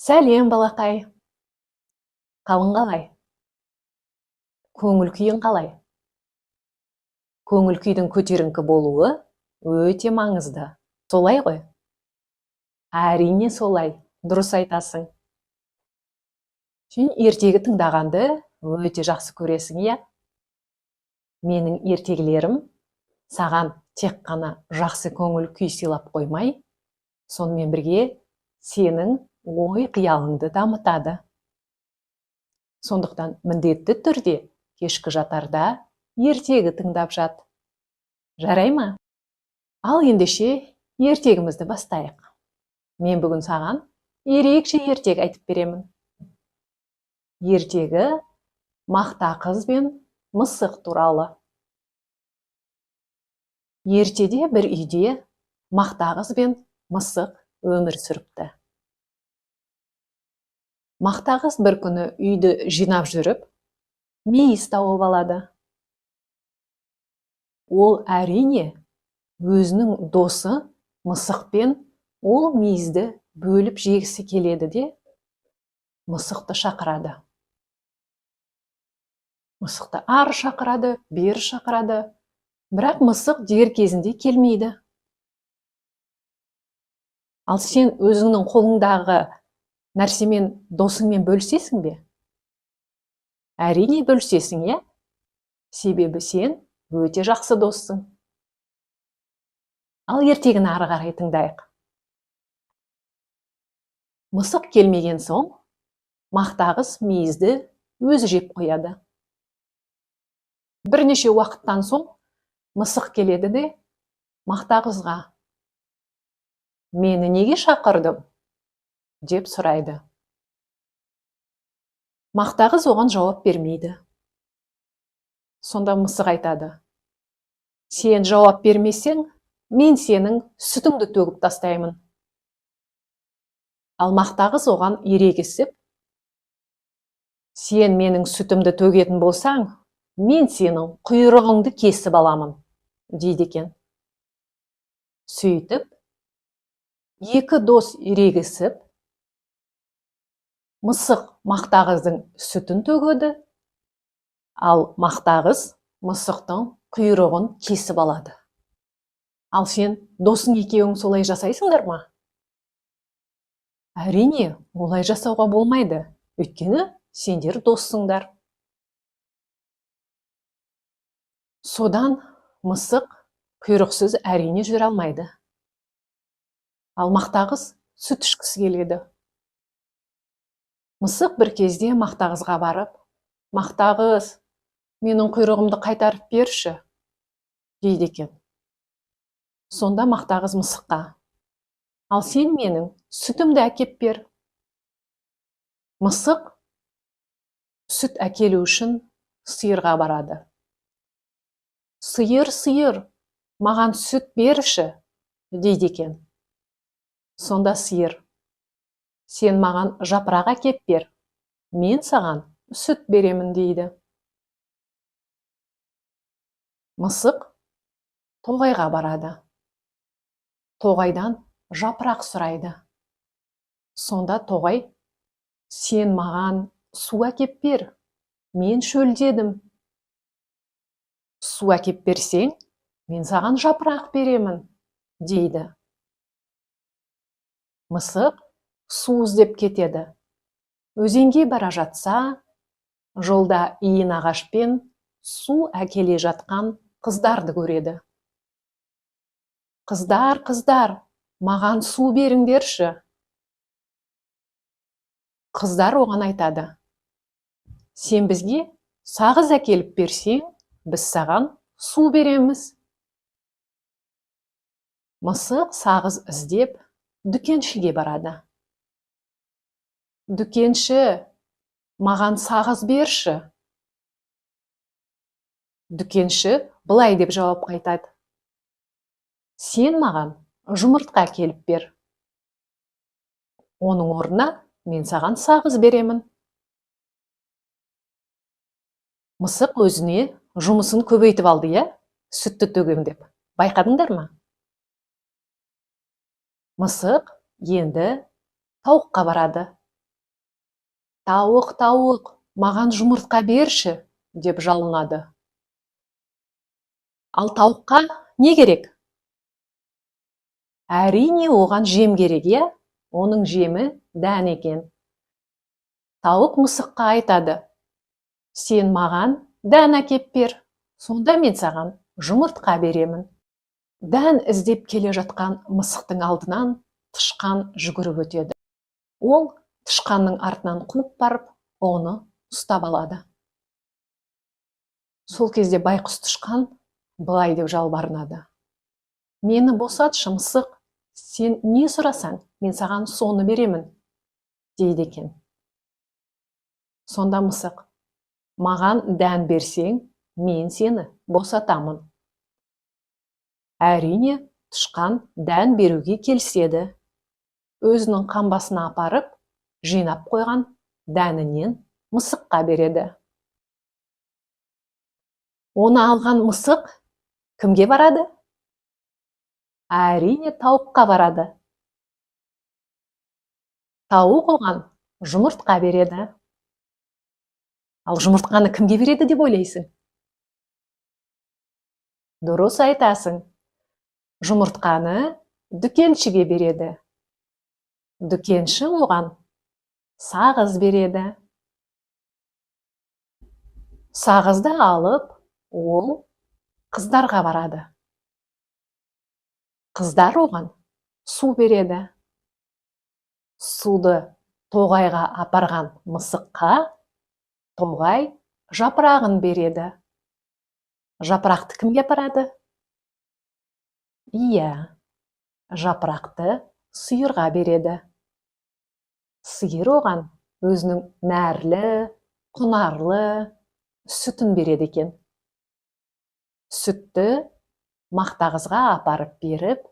Сәлем, балақай! Қалың қалай? Көңіл күйің қалай? Көңіл күйдің көтеріңкі болуы өте маңызды. Солай ғой? Әрине солай, дұрыс айтасың. Сен ертегі тыңдағанды өте жақсы көресің, иә? Менің ертегілерім саған тек қана жақсы көңіл күй сыйлап қоймай, сонымен бірге сенің ой қиялыңды дамытады. Сондықтан міндетті түрде кешкі жатарда ертегі тыңдап жат. Жарай ма? Ал ендеше ертегімізді бастайық. Мен бүгін саған ерекше ертегі айтып беремін. Ертегі мақта қыз бен мысық туралы. Ертеде бір үйде мақта қыз бен мысық өмір сүріпті. Мақта қыз бір күні үйді жинап жүріп, мейіз тауып алады. Ол әрине өзінің досы мысықпен ол мейізді бөліп жегісі келеді де, мысықты шақырады. Мысықты ары шақырады, бері шақырады, бірақ мысық дер кезінде келмейді. Ал сен өзіңнің қолыңдағы нәрсемен досыңмен бөлісесің бе? Әрине бөлісесің, иә? Себебі сен өте жақсы доссың. Ал ертегіні ары қарай тыңдайық. Мысық келмеген соң, мақта қыз мейізді өзі жеп қояды. Бірнеше уақыттан соң мысық келеді де мақта қызға: «Мені неге шақырдың?» деп сұрайды. Мақта қыз оған жауап бермейді. Сонда мысық айтады: «Сен жауап бермесең, мен сенің сүтіңді төгіп тастаймын». Ал мақта қыз оған ерегісіп: «Сен менің сүтімді төгетін болсаң, мен сенің құйрығыңды кесіп аламын», дейді екен. Сөйтіп екі дос ерегісіп, мысық мақта қыздың сүтін төгеді, ал мақта қыз мысықтың құйрығын кесіп алады. Ал сен досың екеуің солай жасайсыңдар ма? Әрине, олай жасауға болмайды, өйткені сендер доссыңдар. Содан мысық құйрықсыз әрине жүре алмайды. Ал мақта қыз сүт ішкісі келеді. Мысық бір кезде мақта қызға барып: «Мақта қыз, менің құйрығымды қайтарып берші», дейді екен. Сонда мақта қыз мысыққа: «Ал сен менің сүтімді әкеп бер». Мысық сүт әкелу үшін сиырға барады. «Сиыр, сиыр, маған сүт берші», дейді екен. Сонда сиыр: «Сен маған жапырақ әкеп бер, мен саған сүт беремін», дейді. Мысық тоғайға барады. Тоғайдан жапырақ сұрайды. Сонда тоғай: «Сен маған су әкеп бер, мен шөлдедім. Су әкеп берсең, мен саған жапырақ беремін», дейді. Мысық су іздеп кетеді. Өзенге бара жатса, жолда иін ағашпен су әкеле жатқан қыздарды көреді. «Қыздар, қыздар, маған су беріңдерші». Қыздар оған айтады: «Сен бізге сағыз әкеліп берсең, біз саған су береміз». Мысық сағыз іздеп дүкеншіге барады. «Дүкенші, маған сағыз берші». Дүкенші былай деп жауап қайтады: «Сен маған жұмыртқа әкеліп бер. Оның орнына мен саған сағыз беремін». Мысық өзіне жұмысын көбейтіп алды, иә? Сүтті төгем деп. Байқадыңдар ма? Мысық енді тауыққа барады. Тауық, тауық, маған жұмыртқа берші, деп жалынады. Ал тауыққа не керек? Әрине, оған жем керек, иә? Оның жемі дән екен. Тауық мысыққа айтады: сен маған дән әкеп бер, сонда мен саған жұмыртқа беремін. Дән іздеп келе жатқан мысықтың алдынан тышқан жүгіріп өтеді. Ол тышқанның артынан қуып барып, оны ұстап алады. Сол кезде байқұс тышқан былай деп жалбарынады: мені босатшы, мысық, сен не сұрасаң, мен саған соны беремін, дейді екен. Сонда мысық: маған дән берсең, мен сені босатамын. Әрине, тышқан дән беруге келіседі. Өзінің қамбасына апарып, жинап қойған дәнінен мысыққа береді. Оны алған мысық кімге барады? Әрине, тауыққа барады. Тауық оған жұмыртқа береді. Ал жұмыртқаны кімге береді деп ойлайсың? Дұрыс айтасың. Жұмыртқаны дүкеншіге береді. Дүкенші оған сағыз береді. Сағызды алып, ол қыздарға барады. Қыздар оған су береді. Суды тоғайға апарған мысыққа тоғай жапырағын береді. Жапырақты кімге апарады? Иә, жапырақты сиырға береді. Сиыр оған өзінің нәрлі, құнарлы сүтін береді екен. Сүтті мақтағызға апарып беріп,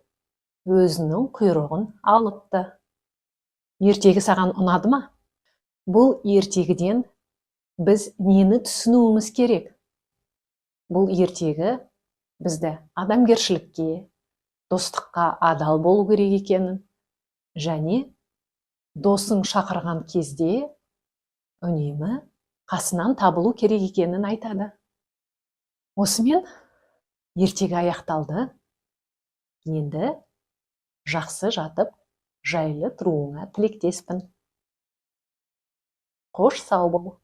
өзінің құйрығын алыпты. Ертегі саған ұнады ма? Бұл ертегіден біз нені түсінуіміз керек? Бұл ертегі бізді адамгершілікке, достыққа адал болу керек екенін және досың шақырған кезде үнемі қасынан табылу керек екенін айтады. Осымен ертегі аяқталды. Енді жақсы жатып, жайлы тұруыңа тілектеспін. Қош, сау бол.